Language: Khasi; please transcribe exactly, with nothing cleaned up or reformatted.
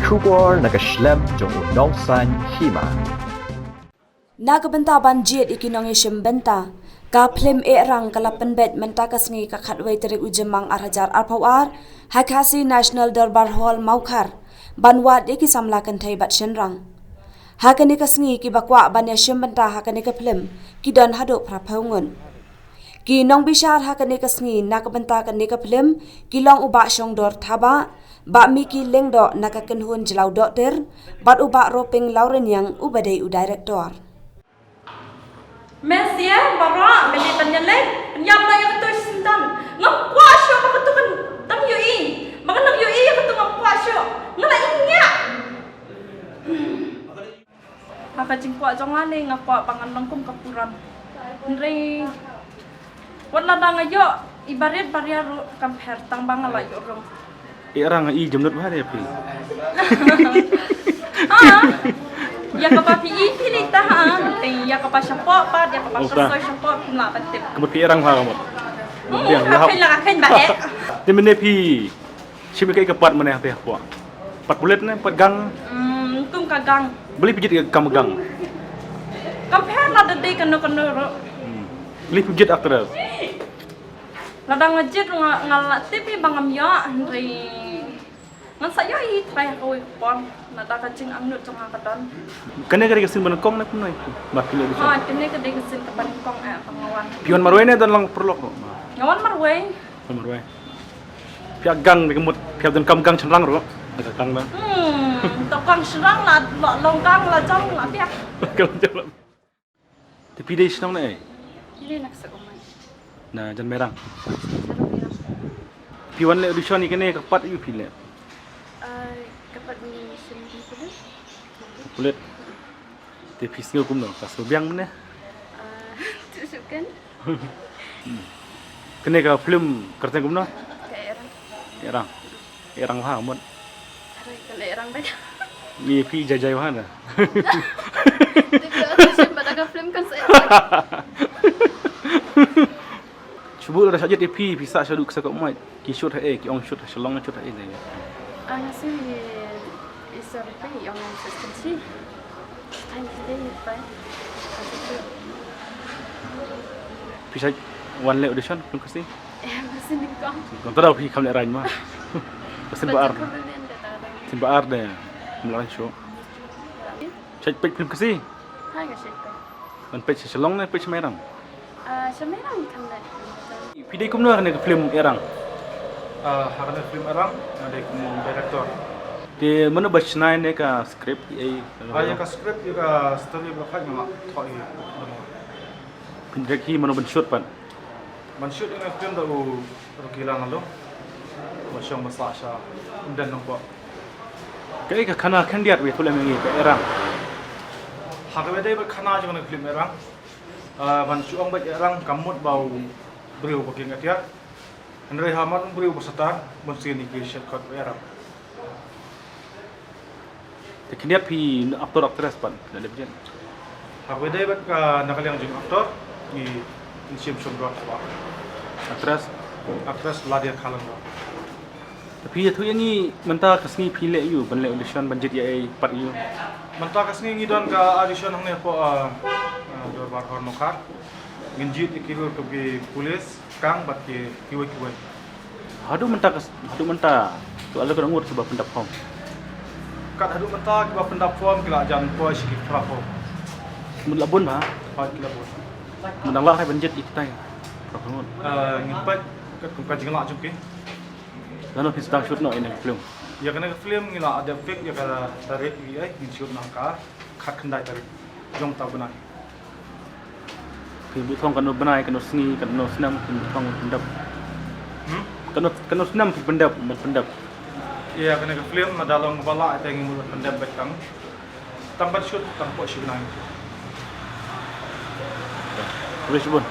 Khubor na ka shlem jong u Nongsaiñ Hima. Na ka bynta ban jied ïa ki nongïashim bynta, ka phlim Ehrang ka la pynbeit mynta ka sngi ka khatwei tarik u Jymmang ar hajar arphew ar, ha Khasi National Durbar Hall Mawkhar, ban wad ïa ki samla kynthei bad shynrang. Ha kane ka sngi kiba kwah ban ïashim bynta ha kane ka phlim, ki don haduh phraphew ngut. Ki nongbishar ha kane ka sngi na ka bynta kane ka phlim, ki long u Bah Shongdor Thabah, Bah Mickey Lyngdoh na ka kynhun Jlaw Dohtir, bad u Bah Roping Lawriniang uba dei u director. Mesia baroh, meli tanya lek, penyam la ïa ketu sendam. Ngam kwah shuh ba ketu kan dang ïohi. Ba kan dang ïohi ïa ketu ngam kwah shuh. Nga la ingat. Ha ka jingkwah jong nga ne nga kwah ba ngan long kum ka Puran. Hynrei wat la dang ïoh i barit baria ruh kam pher tang ba nga la ïoh rung. Ehrang i jemnut bha de phi. Ha. Ïa kaba phi i phi lei ta ha. Te ïa kaba shapoh pat, ïa kaba ka soi shapoh phi la ban tip. Ka mut phi Ehrang bha ka mut. Hmm, biang la ka phi la ka khein ba eh. Te mynne phi Shim ïa kaei ka pat mynne hapoh? Pat pulit ne pat gang? Hmm, kum ka gang. Balei phi jied ïa ka kam gang? Kam pher la da dei kano kano ruh. Hmm. Balei phi jied actress? Lada nga jied nga, nga la tip ïa ba ngam ïoh, hynrei ngan sa ïoh ïa trai ha kawei ka por. Lada ka jingangnud jong nga ka don. Kane ka dei ka sien ba nyngkong ne kumno? Ba phi leh audition? Ha, kane ka dei ka sien kaba nyngkong eh ba nga wan. Phi wan marwei ne don lang paralok ruh? Nga wan marwei. Wan marwei. Phi ïa gang ne ka mut phi ïa donkam gang shynrang ruh. Da ka gang na. Hmm, to gang shynrang la, la long gang la jong la phi ïa. Gang jong la. Te phi dei shnong na ei? Phi dei na Ksakomai. Na Jan Mairang. Jan Mairang. Phi wan leh audition ïa kane ka pat aïu phi leh? Ah, ka pat ni sim di pulit. Pulit. Te phi sngew kumno? Ka sngew biang mynne? Ah, tu sukan. Kane ka film kyrteng kumno? Ka Ehrang. Ehrang. Ehrang bha mut. Arai, ka Ehrang bha. Ni phi jai jai bha na. Te phi audition bad ka film kan sa Ehrang. Shu buh lada shah jied ïa phi, phi sah shaduh Ksakomai. Ki shoot ha ei, ki ong shoot ha Shillong, shoot ha ei ne. Ah, nga sngew i sor phi ong shoot kan shi. Thank you dei phi. Phi sa wan leh audition, film Khasi? Eh, masih nyngkong. Kong tara phi kham leh rang ma. Masih ba ar. Masih ba ar de. Mla rang show. Sa peit film Khasi? Hai ka shi. Ban peit sha Shillong ne peit sha Mairang? Ah, sha Mairang kan da. Phi dei kumno ha kane ka film Ehrang? Ah, ha kane ka film Ehrang, nga dei kum director. Te mano ba shna ïa ka script ei? Ah, ïa ka script, ïa ka story ba ka nga thoh ïa. Phin direct hi mano ban shoot pat? Ban shoot ïa ka film da u Rocky Langlo. Ba shong ba sah sha Umden Nongpoh. Kaei ka khana khyndiat ba ïathuh lem ïa ngi ka Ehrang? Ha kaba dei bad khana jong ka film Ehrang. Ah, ban shu ong bad Ehrang ka mut ba u briew ba king atiat. Hynrei ha man u briew ba sata, bun sien ki shet kot Ehrang. Te khyndiat phi actor actress pat, na dep jen. Ha kaba dei bad ka na ka liang jong actor, ngi, ngi shim Shongdor Thabah. Actress? Actress Ladia Khalangwa. Te phi ïathuh ïa ngi mynta ka sngi phi leh aïu, ban leh audition ban jied ïa ei pat aïu? Mynta ka sngi ngi don ka audition hangne hapoh, ah, ah, Dorbar Hall Mawkhar. Ngin jied ïa ki role ka ki police, kang bad ki kiwei kiwei. Haduh mynta ka, haduh mynta, to alo ka ngut kiba pyndap form? Kat haduh mynta kiba pyndap form ki la jan poi shi ki phra form. Mut la bun ha? Hoi, ki la bun. Mut dang lah ban jied ïa kitai phra ngut? Eh, ngin peit kat kum ka jinglah jong ki. Lano phi sdang shoot noh ïa kane ka film? Ïa kane ka film ngi la dep fix ïa ka tarik ïa, eh, ngin shoot noh ka khatkhyndai tarik jong uta u bnai. Phi buh thong kano bnai, kano sngi, kano snem phi buh thong pyndep? Hmm? Kano, kano snem phi pyndep, ban pyndep? Ïa kane ka film lada long kaba lah te ngi mut pyndep beit tang. Tang ban shoot tang hapoh shi bnai. Khublei shibun.